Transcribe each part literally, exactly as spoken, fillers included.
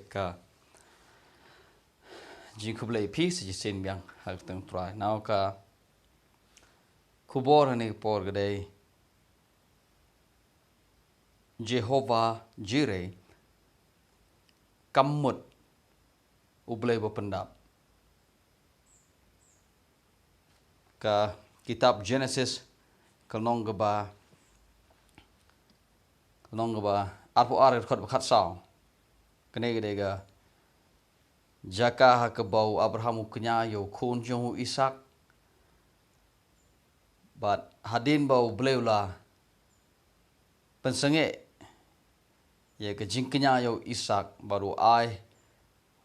Ka jingkhublei phi sa shisien biang ha ka kyrteng Trai. Nau ka khubor ha kane ka por ka dei Jehovah Jireh, kam mut U Blei ba pyndap. Ka kitab Genesis ka lynnong kaba, ka lynnong kaba arphew ar, ka dkhot ba khatsaw. Kane ka dei ka jaka ha kaba u Abraham u kñia ïa u khun jong u Isaak. Bad hadien ba U Blei u la pynsangeh ïa ka jingkñia ïa u Isaak, bad u ai,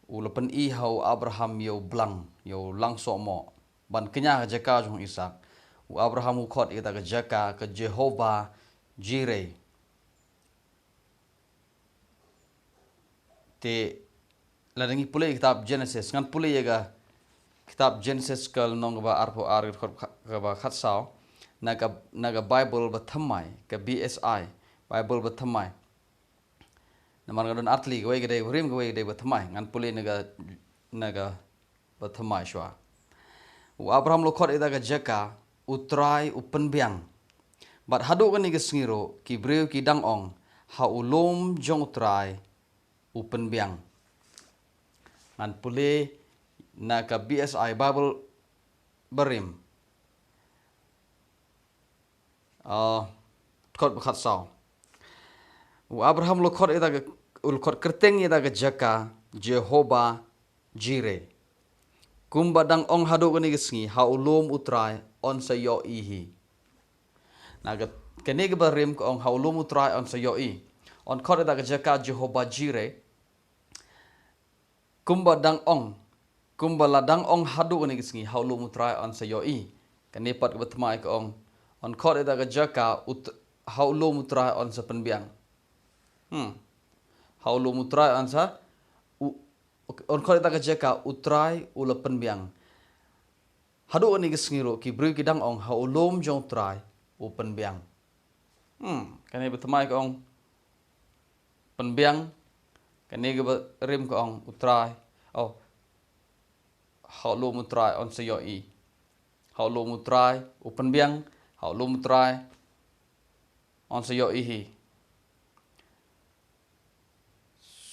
u la pyni ha u Abraham ïa u blang, ïa u lang sohmoh ban kñia ha ka jaka jong u Isaak. U Abraham u khot ïa kata ka jaka ka Jehovah Jireh. Te lada ngi pule ïa kitab Genesis, ngan pule ïa ka kitab Genesis ka lynnong kaba arphew ar, ka dkhot kaba khatsaw, na ka, na ka Baibl ba thymmai, ka B S I, Baibl ba thymmai. Namar ka don artylli, kawei ka dei ba rim, kawei ka dei ba thymmai. Ngan pule na ka, na ka ba thymmai shuwa. U Abraham u la khot ïa kata ka jaka, U Trai U Pynbiang. Bad haduh kane ka sngi ruh ki briew ki dang ong, Ha u lum jong U Trai U Pynbiang. Ngan pule na ka B S I, Baibl ba rim. Ah, dkhot ba khatsaw. U Abraham u la khot ïa kata ka, u la khot kyrteng ïa kata ka jaka Jehovah Jireh. Kumba dang ong haduh kane ka sngi, Ha u lum U Trai yn sa ïohi hi. Na ka, kane kaba rim ka ong, Ha u lum U Trai yn sa ïohi. Un khot ïa kata ka jaka Jehovah Jireh. Kumba dang ong, kumba la dang ong haduh kane ka sngi, Ha u lum U Trai yn sa ïohi. Kane pat kaba thymmai ka ong, un khot ïa kata ka jaka, ut-, Ha u lum U Trai yn sa pynbiang. Hmm. Ha u lum U Trai yn sa, u-, un khot ïa kata ka jaka, U Trai U la pynbiang. Haduh kane ka sngi ruh ki briew ki dang ong, Ha u lum jong U Trai U pynbiang. Hmm, kane ba thymmai ka ong pynbiang, kane kaba rim ka ong U Trai. Oh, Ha u lum U Trai yn sa ïohi. Ha u lum U Trai U pynbiang, Ha u lum U Trai yn sa ïohi hi.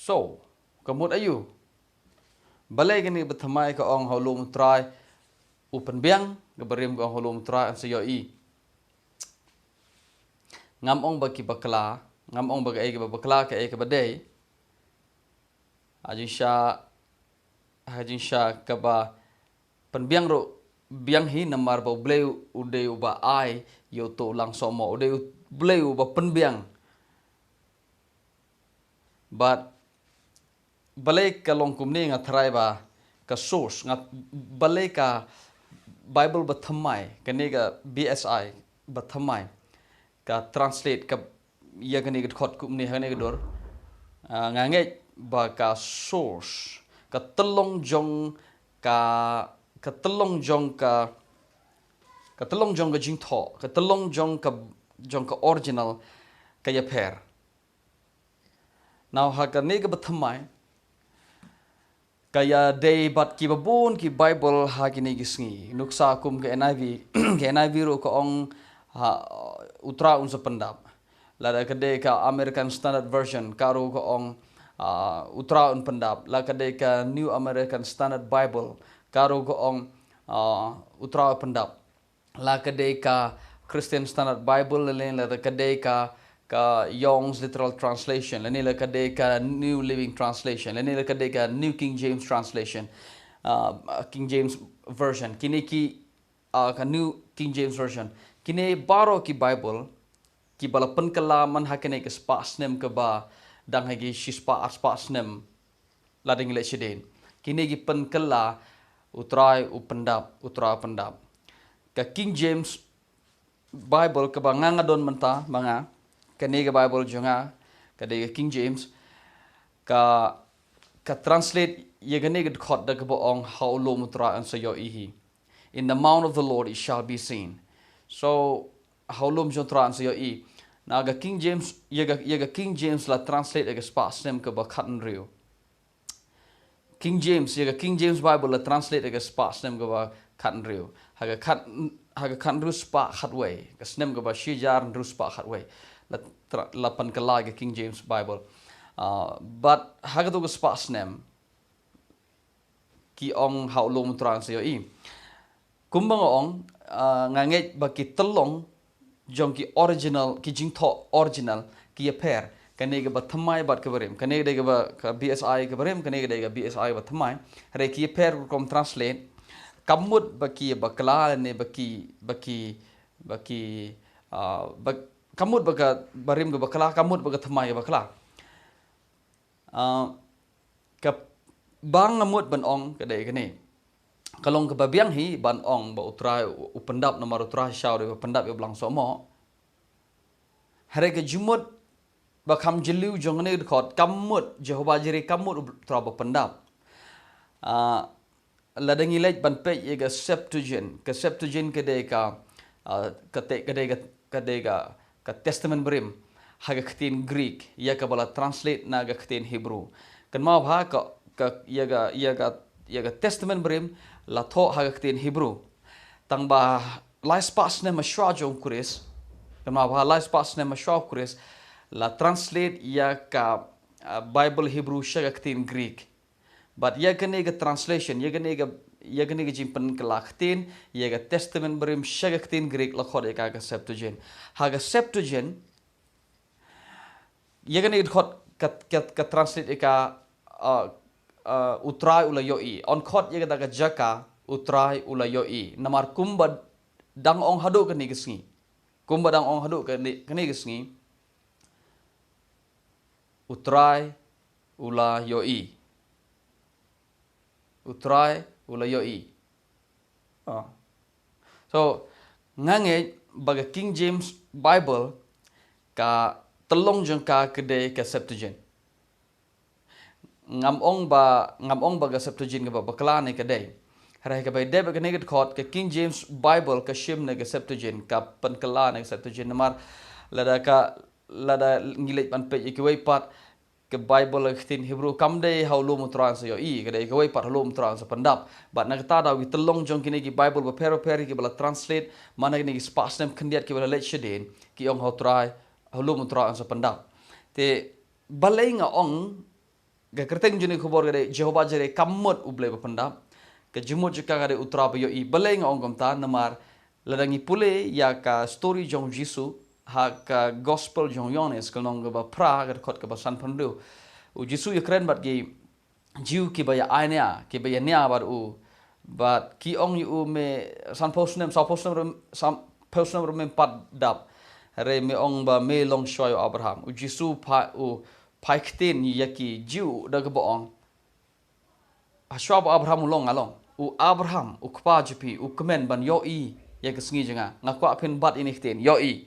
So, ka mut aïu? Balei kane ba thymmai ka ong, Ha u lum U Trai U pynbiang, kaba rim ka ong, Ha u lum U Trai yn sa ïohi. Ngam ong ba ki bakla, ngam ong ba kaei kaba bakla, kaei kaba dei. Ha jingshisha, ha jingshisha kaba pynbiang ruh biang hi, namar ba U Blei u dei uba ai ïa uto u lang sohmoh, u dei U Blei uba pynbiang. Bad balei ka long kumne, nga tharai ba ka source, nga, balei ka Baibl ba thymmai, kane ka B S I ba thymmai, ka translate ka ïa kane ka dkhot kumne ha kane ka dur. Ah, nga ngeit ba ka source, ka tyllong jong ka, ka tyllong jong ka, ka tyllong jong ka jingthoh, ka tyllong jong ka, jong ka original ka ïapher. Now ha kane kaba thymmai, ka ïadei bad kiba bun ki Baibl ha kine ki sngi. Nuksa kum ka N I V, ka N I V ruh ka ong, ha, U Trai un sa pyndap. Lada ka dei ka American Standard Version, ka ruh ka ong, ah, U Trai un pyndap. La ka dei ka New American Standard Bible, ka ruh ka ong, ah, U Trai un pyndap. La ka dei ka Christian Standard Bible, lane lada ka dei ka, ka Young's Literal Translation, lane la ka dei ka New Living Translation, lane la ka dei ka New King James Translation, ah, King James Version. Kine ki, ah, ka New King James Version. Kine baroh ki Baibl kiba la pynkylla man ha kine ki spah snem kaba dang ha ki shispah arspah snem la dang leh shadien. Kine ki pynkylla U Trai u pyndap, U Trai u pyndap. Ka King James Bible kaba nga nga don mynta ma nga, kane ka Bible jong nga ka dei ka King James, ka, ka translate ïa kane ka dkhot da kaba ong, "Ha u lum U Trai yn sa ïohi hi." "In the mount of the Lord it shall be seen." So, "Ha u lum jong U Trai yn sa ïohi." Na ka King James, ïa ka, ïa ka King James la translate ïa ka spah snem kaba khathynriew. King James, ïa ka King James Bible la translate ha ka spah snem kaba khathynriew. Ha ka khat, ha ka khathynriew spah khatwei. Ka snem kaba shihajar hynriew spah khatwei. La tra-, la pynkylla ïa ka King James Bible. Ah, bad ha kato ka spah snem, ki ong ha u lum u Trai un sa ïohi. Kumba nga ong, ah, nga ngeit ba ki tyllong jong ki original, ki jingthoh original, ki ïapher. Kane kaba thymmai bad kaba rim. Kane ka dei kaba, ka B S I kaba rim, kane ka dei ka B S I kaba thymmai. Hynrei ki ïapher rukom translate. Kam mut ba ki bakla ne ba ki, ba ki, ba ki, ah, ba, kam mut ba karim ka bakla, kam mut ba ka thymmai ka bakla. Ah, kaba nga mut ban ong ka dei kane. Ka long kaba biang hi ban ong ba u Trai u, u pyndap, namar u Trai shaw dei ba pyndap ïa u blang sohmoh. Hynrei ka jingmut ba kham jylliew jong kane ka dkhot, kam mut Jehobah Jireh, kam mut u Trai ba pyndap. Ah, lada ngi leit ban peit ïa ka Septuagint, ka Septuagint ka dei ka, ah, ka te-, ka dei ka, ka dei ka, ka Testament barim ha ka ktien Greek, ïa kaba la translate na ka ktien Hebrew. Kynmaw ba ka, ka, ïa ka, ïa ka, ïa ka Testament barim la thoh ha ka ktien Hebrew. Tangba lai spah snem mynshuwa jong u Khrist, kynmaw ba lai spah snem mynshuwa u Khrist, la translate ïa ka, ah, Bible Hebrew sha ka ktien Greek. Bad ïa kane ka translation, ïa kane ka, ïa kane ka jingpynkylla ktien ïa ka Testament barim sha ka ktien Greek la khot ïa ka, ka Septuagint. Ha ka Septuagint, ïa kane ka dkhot ka, ka, ka translate ïa ka, ah, ah, u Trai u la ïohi. Yn khot ïa kata ka jaka u Trai u la ïohi. Namar kumba dang ong haduh kane ka sngi. Kumba dang ong haduh kane, kane ka sngi. U Trai u la ïohi. U Trai u la ïohi. Ah. So, nga ngeit ba ka King James Bible, ka tyllong jong ka ka dei ka Septuagint. Ngam ong ba, ngam ong ba ka Septuagint kaba bakla ne ka dei. Hynrei kaba ïadei bad kane ka dkhot, ka King James Bible ka shim na ka Septuagint, ka pynkylla na ka Septuagint, namar lada ka, lada ngi leit ban peit ïa kiwei pat, ka Bible ha ka ktien Hebrew kam dei ha u lum u Trai un sa ïohi, ka dei kawei pat ha u lum u Trai un sa pyndap. Bad na kata daw ki tyllong jong kine ki Bible bapher bapher kiba la translate man la kine ki spah snem khyndiat kiba la leit shadien, ki ong ha u Trai, ha u lum u Trai un sa pyndap. Te balei nga ong, ka kyrteng jong kane ka khubor ka dei Jehobah Jireh, kam mut U Blei ba pyndap. Ka jingmut jong ka ka dei U Trai ba ïohi. Balei nga ong kumta? Namar lada ngi pule ïa ka story jong u Jisu ha ka Gospel jong u Ïoannis, ka lynnong kaba phra, ka dkhot kaba sanphew hynriew. U Jisu ïakren bad ki Jiw kiba ïa ai nia, kiba ïa nia bad u. Bad ki ong ïa u, me sanphew snem, sawphew snem ruh, sanphew snem ruh mem pat dap. Hynrei me ong ba me long shuwa ïa u Abraham. U Jisu phai, u phai ktien ïa ki Jiw da kaba ong, hashuwa ba u Abraham u long, nga long. U Abraham, u kpa jong phi, u kmen ban ïohi ïa ka sngi jong nga. Nga kwah phin bat ïa kine ki ktien, ïohi.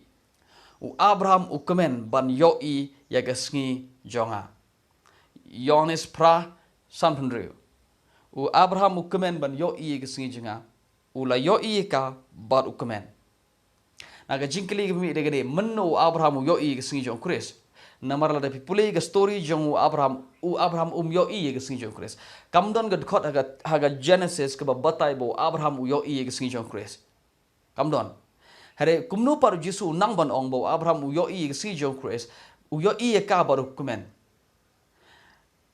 U Abraham u kmen ban ïohi ïa ka sngi jong nga. Ïoannis phra, sanphew hynriew. U Abraham u kmen ban ïohi ïa ka sngi jong nga. U la ïohi ïa ka bad u kmen. Na ka jingkylli kaba mih dei ka dei, mynno u Abraham u ïohi ïa ka sngi jong u Khrist? Namar lada phi pule ïa ka story jong u Abraham, u Abraham um ïohi ïa ka sngi jong u Khrist. Kam don ka dkhot ha ka, ha ka Genesis kaba batai ba u Abraham u ïohi ïa ka sngi jong u Khrist. Kam don. Hynrei kumno pat u Jisu u nang ban ong ba u Abraham u ïohi ïa ka sngi jong u Khrist, u ïohi ïa ka bad u kmen.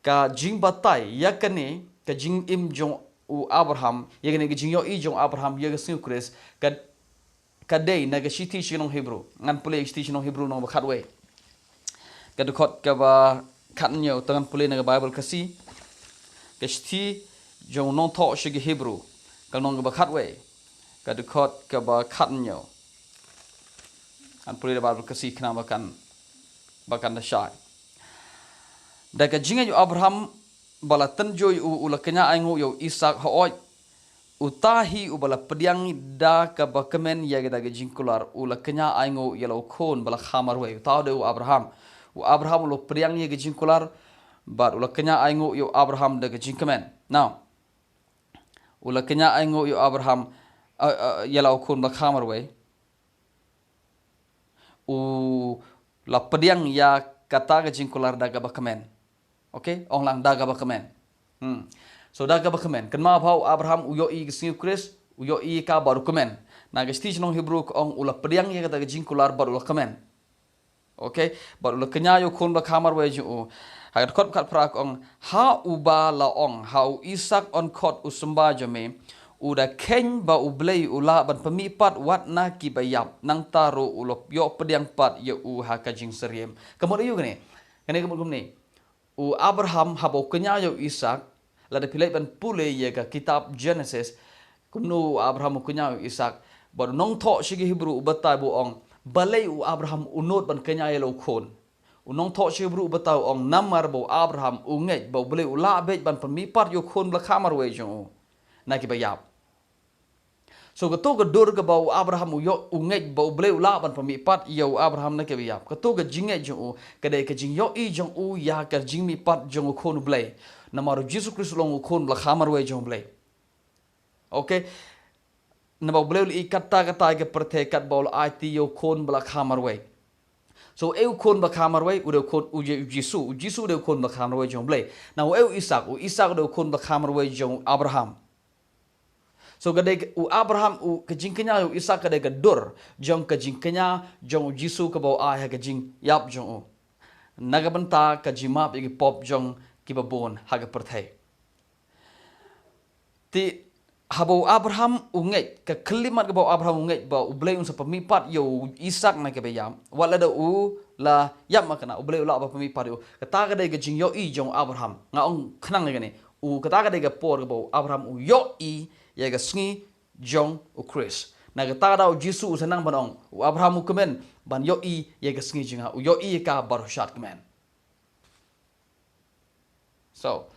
Ka jingbatai ïa kane, ka jingim jong u Abraham, ïa kane ka jingïohi jong u Abraham ïa ka sngi u Khrist, ka, ka dei na ka shithi sha ki nong Hebru. Ngan pule shithi sha ki nong Hebru lynnong ba khatwei. Ka dkhot kaba khathynñiew, te ngan pule na ka Baibl Khasi. Ka shithi jong u nongthoh sha ki Hebru, ka lynnong kaba khatwei, ka dkhot kaba khathynñiew. Ngan pule da ka Baibl Khasi khnang ba kan, ba kan da shai. Da ka jingngeit u Abraham ba la tynjuh ïa u, u la kñia ainguh ïa u Isaak, hooid, uta hi uba la pdiang da kaba kmen ïa kata ka jingkular, u la kñia ainguh ïa la u khun ba la kha marwei. Uta u dei u Abraham. U Abraham u la pdiang ïa ka jingkular, bad u la kñia ainguh ïa u Abraham da ka jingkmen. Now, u la kñia ainguh ïa u Abraham, eh, eh, ïa la u khun ba la kha marwei. U la pdiang ïa kata ka jingkular da kaba kmen. Okay? Ong lang, da kaba kmen. Hmm. So da kaba kmen, kynmaw ba u Abraham u ïohi ka sngi u Khrist, u ïohi ka bad u kmen. Na ka shithi shnong Hebru ka ong u la pdiang ïa kata ka jingkular bad u la kmen. Okay, bad u la kñia ïa u khun ba la kha marwei jong u. Ha ka dkhot khatphra ka ong, ha uba la ong, ha u Isaak yn khot u symbai jong me, u da kheiñ ba U Blei u lah ban pynmih pat wat na kiba ïap, nangta ruh u la ïoh pdiang pat ïa u ha ka jingsyriem. Ka mut aïu kane? Kane ka mut kumne. U Abraham haba u kñia ïa u Isaak, lada phi leit ban pule ïa ka kitab Genesis, kumno u Abraham u kñia ïa u Isaak, bad u nongthoh sha ki Hebru u batai ba u ong, balei u Abraham u nud ban kñia ïa la u khun. U nongthoh sha ki Hebru u batai u ong, namar ba u Abraham u ngeit ba U Blei u lah beit ban pynmih pat ïa u khun ba la kha marwei jong u na kiba ïap. So kato ka dur kaba u Abraham u ïoh, u ngeit ba U Blei u lah ban pynmih pat ïa u Abraham na kiba ïap. Kato ka jingngeit jong u, ka dei ka jingïohi jong u ïa ka jingmih pat jong u khun U Blei. Namar u Jisu Khrist u long u khun ba la kha marwei jong U Blei. Okay. Naba U Blei u la ïeit katta katta ïa ka pyrthei katba u la aiti ïa u khun ba la kha marwei. So u khun ba la kha marwei, u dei u khun u Je-, u Jisu, u Jisu u dei u khun ba la kha marwei jong U Blei. Na u Isaak, u Isaak u dei u khun ba la kha marwei jong u Abraham. So ka dei u Abraham, u ka jingkñia ïa u Isaak ka dei ka dur jong ka jingkñia jong u Jisu kaba u ai ha ka jingïap jong u. Na ka bynta ka jingmap ïa ki pop jong kiba bun ha ka pyrthei. Te haba u Abraham u ngeit, ka khyllipmat kaba u Abraham u ngeit ba U Blei un sa pynmih pat ïa u Isaak na kiba ïap. Wat lada u la ïap ma kane, U Blei u lah ban pynmih pat ïa u. Kata ka dei ka jingïohi jong u Abraham. Nga ong khnang ïa kane. U kata ka dei ka por kaba u Abraham u ïohi ïa ka sngi jong u Khrist. Na kata ka daw u Jisu u sa nang ban ong, u Abraham u kmen ban ïohi ïa ka sngi jong nga, u ïohi ïa ka baroh shad kmen. So,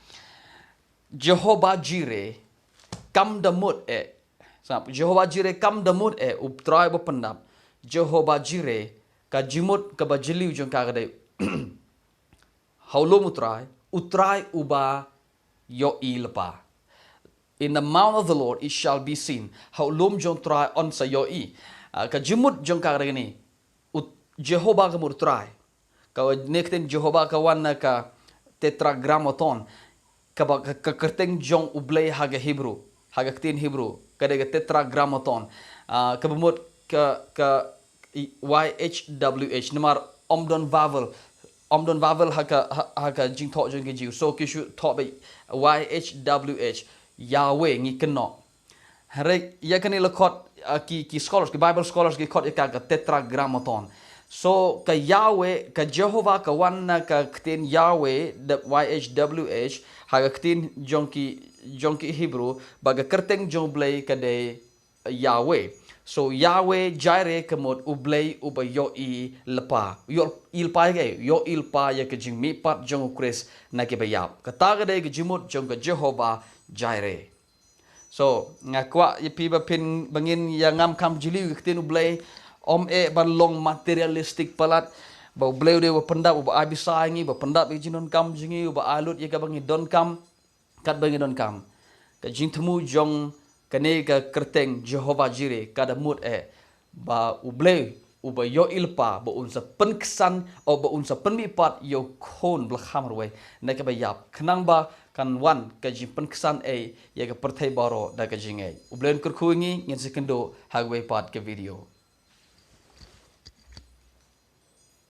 Jehovah Jireh, kam da mut eh. Sngap, Jehovah Jireh kam da mut eh, u Trai ba pyndap. Jehovah Jireh, ka jingmut kaba jylliew jong ka ka dei ha u lum u Trai, u Trai uba ïohi lypa. In the mount of the Lord it shall be seen. Ha u lum jong u Trai yn sa ïohi. Ah, ka jingmut jong ka ka dei kane. U Jehovah ka mut u Trai. Kane ka ktien Jehovah ka wan na ka Tetragrammaton. Kaba ka, ka kyrteng jong U Blei ha ka Hebru. Ha ka ktien Hebru. Ka dei ka Tetragrammaton. Ah, kaba mut ka, ka Y H W H, namar ym don vowel, ym don vowel ha ka, ha, ha ka jingthoh jong ki Jiw. So ki shu thoh beit Y H W H, Yahweh, ngi kynnoh. Hynrei ïa kane la khot, ah, ki, ki scholars, ki Bible scholars ki khot ïa ka ka Tetragrammaton. So ka Yahweh, ka Jehovah ka wan na ka ktien Yahweh, the Y H W H, ha ka ktien jong ki, jong ki Hebru, ba ka kyrteng jong U Blei ka dei Yahweh. So Yahweh Jireh ka mut U Blei uba ïohi lypa. Ïohi lypa ïa kaei? Ïohi lypa ïa ka jingmihpat jong u Khrist na kiba ïap. Kata ka dei ka jingmut jong ka Jehovah Jireh. So nga kwah ïa phi ba phin, ba ngin ïa ngam kham jylliew ïa ka ktien U Blei. Ym eh ban long materialistic palat. Ba U Blei u dei uba pyndap, uba ai pisa ïa ngi, uba pyndap ïa ka jingdonkam jong ngi, uba ai lut ïa kaba ngi donkam. Katba ngi donkam, ka jingthmu jong kane ka kyrteng Jehovah Jireh ka da mut eh ba U Blei uba ïohi lypa, ba un sa pynksan, o ba un sa pynmihpat ïa u khun ba la kha marwei na kiba ïap, khnang ba kan wan ka jingpynksan eh ïa ka pyrthei baroh da ka jingngeit. U Blei un kyrkhu ïa ngi, ngin sa ïakynduh ha kawei pat ka video.